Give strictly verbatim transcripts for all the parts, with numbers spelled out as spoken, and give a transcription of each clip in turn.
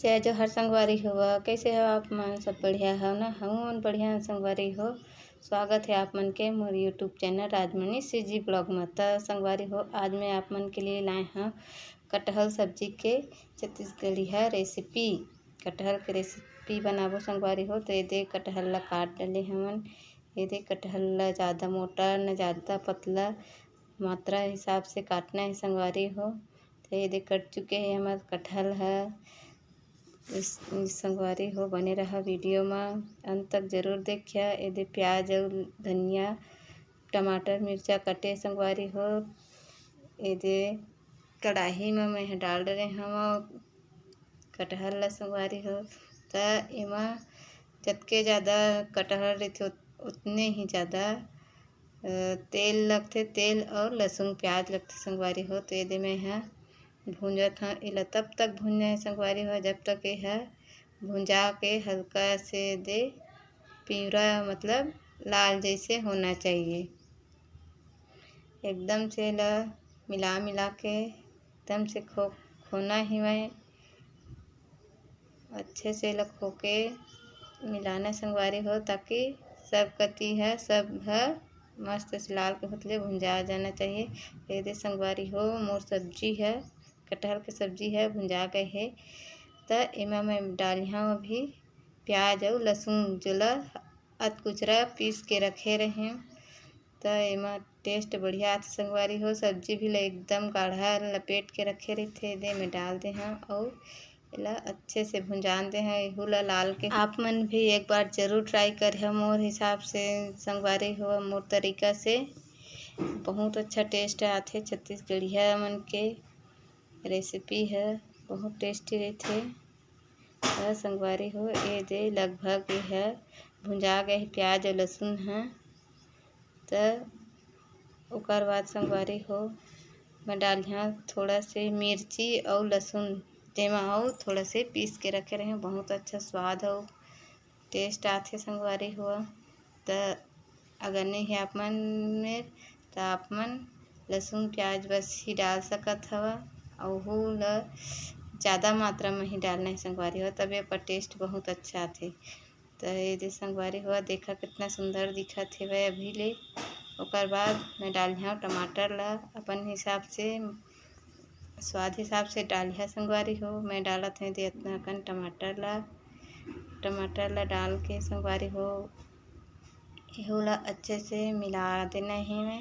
जय जोहार संगवारी हो, कैसे हो आप मन? सब बढ़िया हो ना? हमन बढ़िया हन संगवारी हो। स्वागत है आप मन के मोर YouTube channel Rajmani CG blog में। त संगवारी हो, आज मैं आप मन के लिए लाए हूँ कटहल सब्जी के छत्तीसगढ़िया रेसिपी। कटहल के रेसिपी बनाबो संगवारी हो। तो ये दे कटहल ला काट डले हमन। ये दे कटहल ला ज़्यादा मोटा न ज़्यादा पतला, मात्रा हिसाब से काटना है संगवारी हो। तो ये दे कट चुके हैं हमारे कटहल है। इस, इस संगवारी हो, बने रहा वीडियो में, अंत तक जरूर देखिया। ये दे प्याज और धनिया, टमाटर, मिर्चा कटे संगवारी हो। ये दे कढ़ाई में मैं डाल रहे हूँ कटहल ला संगवारी हो। त एमा जतके ज़्यादा कटहल रहिथे उत-, उतने ही ज़्यादा अ, तेल लगथे, तेल और लहसुन प्याज लगथे संगवारी हो। तो ये दे मैं ह भूंजत हव, एला तब तक भूंजना है संगवारी हो जब तक ये ह भुंजा के हल्का से दे पिवरा मतलब लाल जैसे होना चाहिए। एकदम से एला मिला मिला के एकदम से खो खोना ही मैं अच्छे से एला खो के मिलाना संगवारी हो, ताकि सब कती है सब ह मस्त से लाल के होतले भुंजा जाना चाहिए। ये दे संगवारी हो, मोर सब्जी है, कटहल के सब्जी है, भुंजा गए है। त एमा मैं डालिहा अभी प्याज और लहसुन, जोला अतकुचरा पीस के रखे रहे। त एमा टेस्ट बढ़िया आथे संगवारी हो। सब्जी भी ला एकदम गाढ़ा लपेट के रखे रहिथे, दे में डाल दे हव अउ एला अच्छे से भुंजान दे हव। एहू ला लाल के आप मन भी एक बार जरूर ट्राई करिहा। मोर हिसाब से संगवारी हो, मोर तरीका से बहुत अच्छा टेस्ट आथे। छत्तीसगढ़िया मन के रेसिपी है, बहुत टेस्टी रहिथे। त संगवारी हो, ए दे लगभग ए ह भुंजा गए हे प्याज अउ लहसुन ह। त ओकर बाद संगवारी हो, मैं डालिहा थोड़ा से मिर्ची अउ लहसुन, जेमा अउ थोड़ा से पीस के रखे रहे, बहुत अच्छा स्वाद अउ टेस्ट आथे संगवारी हो। त अगर नहीं है आप मन में, त आप मन लहसुन प्याज बस ही डाल सकत हव, अउ ओहू ल ज़्यादा मात्रा में ही डालना है संगवारी हो, तबे ओकर टेस्ट बहुत अच्छा आथे। त ये दे संगवारी हो, देखा कितना सुंदर दिखत हेवय अभी ले। ओकर बाद मैं डालिहा टमाटर ला अपन हिसाब से, स्वाद हिसाब से डालिहा संगवारी हो। मैं डालत हव दे अतना अकन टमाटर ला, टमाटर ला डाल के संगवारी हो, एहू ला अच्छे से मिला देना हे मैं।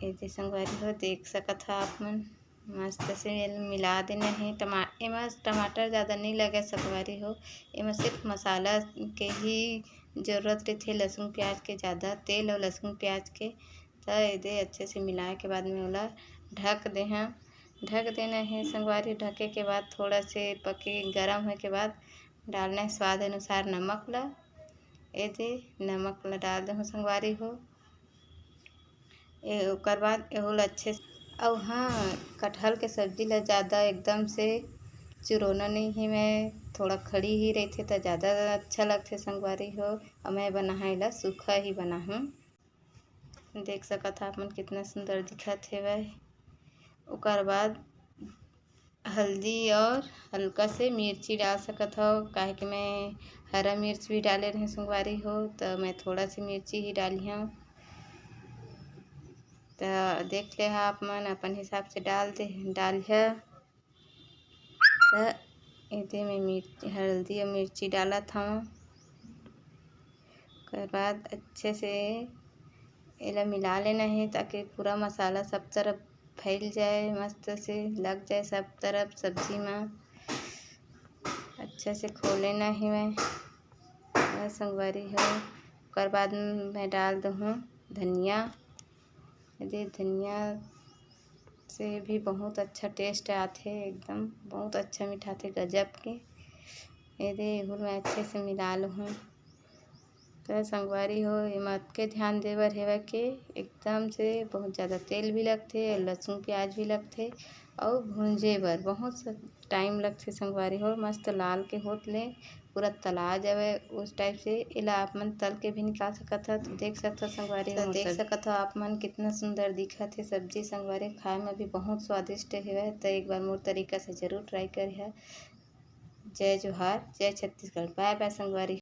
ये दे संगवारी हो, देख सकत हव आप मन, मस्त से मिला देना हे। टमा-, एमा टमाटर ज़्यादा नहीं लगे संगवारी हो, एमा सिर्फ मसाला के ही जरूरत रहिथे, लहसुन प्याज के ज़्यादा, तेल और लहसुन प्याज के। त ये दे अच्छे से मिलाए के बाद में ओला ढक दे हव। ढक देना हे संगवारी, ढके के बाद थोड़ा से पके गरम होए के बाद डालना हे स्वाद अनुसार नमक ला। ये दे नमक ला डाल दे हव संगवारी हो। ए, ओकर बाद एहू ला अच्छे से, अउ हाँ, कटहल के सब्जी ला ज़्यादा एकदम से चुरोना नहीं हे मैं, थोड़ा खड़ी ही रहिथे त ज़्यादा अच्छा लगथे संगवारी हो। अउ मैं बनाहा एला सूखा ही बनाहूँ। देख सकत हव आप मन कितना सुंदर दिखत हेवय। ओकर बाद हल्दी और हल्का से मिर्ची डाल सकत हव, काहे कि मैं हरा मिर्च भी डाले रहें संगवारी हो, त मैं थोड़ा से मिर्ची ही डालिहा। त देख ले हा आप मन अपन हिसाब से डाल दे, डालिहा। त एदे में मिर्च, हल्दी और मिर्ची डालत हव। ओकर बाद अच्छे से एला मिला लेना हे, ताकि पूरा मसाला सब तरफ फैल जाए, मस्त से लग जाए सब तरफ सब्जी में। अच्छे से खो लेना हे मैं, बस संगवारी हो। ओकर बाद में मैं डाल दूँ धनिया। ये धनिया से भी बहुत अच्छा टेस्ट आथे, एकदम बहुत अच्छा मिठाथे, गजब के। ये दे एहू मैं अच्छे से मिला लूँ। त संगवारी हो, एमा अतके ध्यान दे बर हेवय के एकदम से बहुत ज़्यादा तेल भी लगथे, लहसुन प्याज भी लगथे, अउ भूंजे बर बहुत सा टाइम लगथे संगवारी हो। मस्त लाल के होत ले पूरा तला जावे, उस टाइप से एला आप मन तल के भी निकाल सकत हव। तो देख सकत हव संगवारी हो, देख सकत हव आप मन कितना सुंदर दिखत हे सब्जी संगवारी, खाए में भी बहुत स्वादिष्ट हेवय। त एक बार मोर तरीका से जरूर ट्राई करिहा। जय जोहार, जय छत्तीसगढ़। Bye bye संगवारी।